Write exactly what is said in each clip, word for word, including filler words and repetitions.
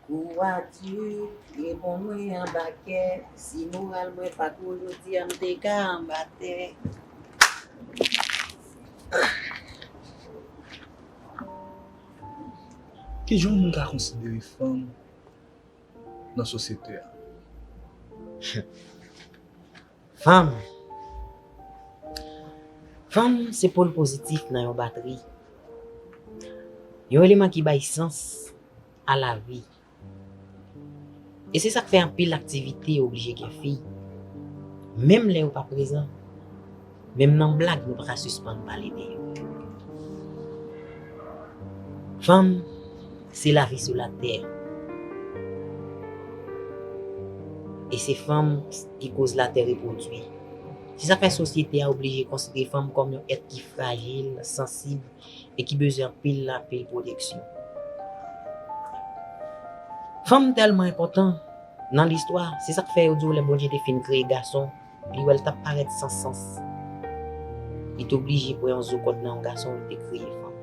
Ou a di, reponn mwen anba kè, si moral mwen pa t wo jodi a, m te ka anba tè. Kijan yon moun ka konsidere fanm nan sosyete a? Fanm. Fanm se pòl pozitif nan yon batri. Yon eleman ki bay sans a lavi. E se sa k fè anpil aktivite oblije gen fi. Menm lè yo pa prezan, menm nan blag nou pa ka sispann pale de yo. Fanm se lavi sou latè. E se fanm ki koz latè repwodui. Se sa k fè sosyete a oblije konsidere fanm kòm yon èt ki frajil, sansib e ki bezwen anpil, anpil pwoteksyon. Fanm tèlman enpòtan nan listwa, se sa k fè yo di w lè Bondye te fin kreye gason, li wè l t ap parèt san sans. Li te oblije pran yon zo kòd nan yon gason, li te kreye fanm.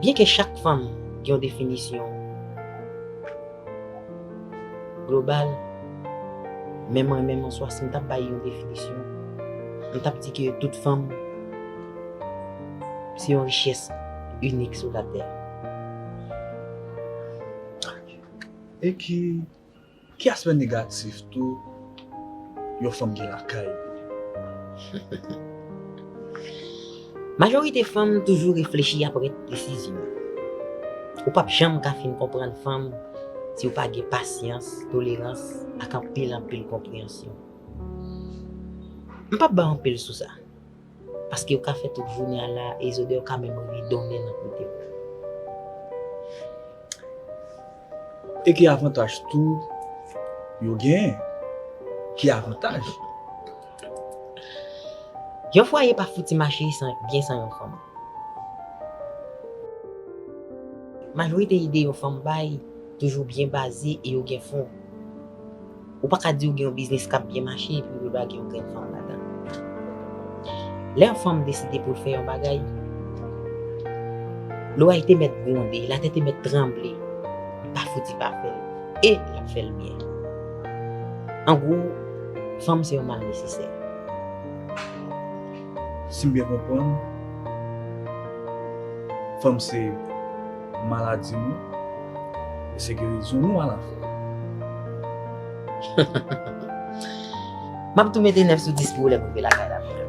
Byenke chak fanm gen yon definisyon global, men mwen menm an swa, si m t ap bay yon definisyon, m t ap di ke tout fanm se yon richès inik sou latè. E ki, ki aspè negatif tou yon fanm gen lakay li? Majorite fanm toujou reflechi apre desizyon. Ou p ap janm ka fin konprann fanm si w pa gen pasyans, tolerans ak anpil, anpil konpreyansyon. M p ap bay anpil sou sa, paske yo ka fè tout jounen an la e zòdè yo ka menm rive donnen nan kote w. E ki avantaj tou yo genyen? Ki avantaj? Yon fwaye pa fouti mache san, byen san yon fanm. Majorite ide yon fanm bay toujou byen baze e yo gen fon. Ou pa ka di w gen yon biznis k ap byen mache epi w pa gen yon grenn fanm ladan. Lè yon fanm deside pou l fè yon bagay, lwa te mèt gwonde, latè te mèt tranble, li pa fouti pa fè l. E l ap fè l byen. An gwo, fanm se yon mal nesesè. Si m byen konprann, fanm se maladi nou e se gerizon nou alafwa. M ap tou mete nèf sou dis pou ou lè m rive lakay la, frè.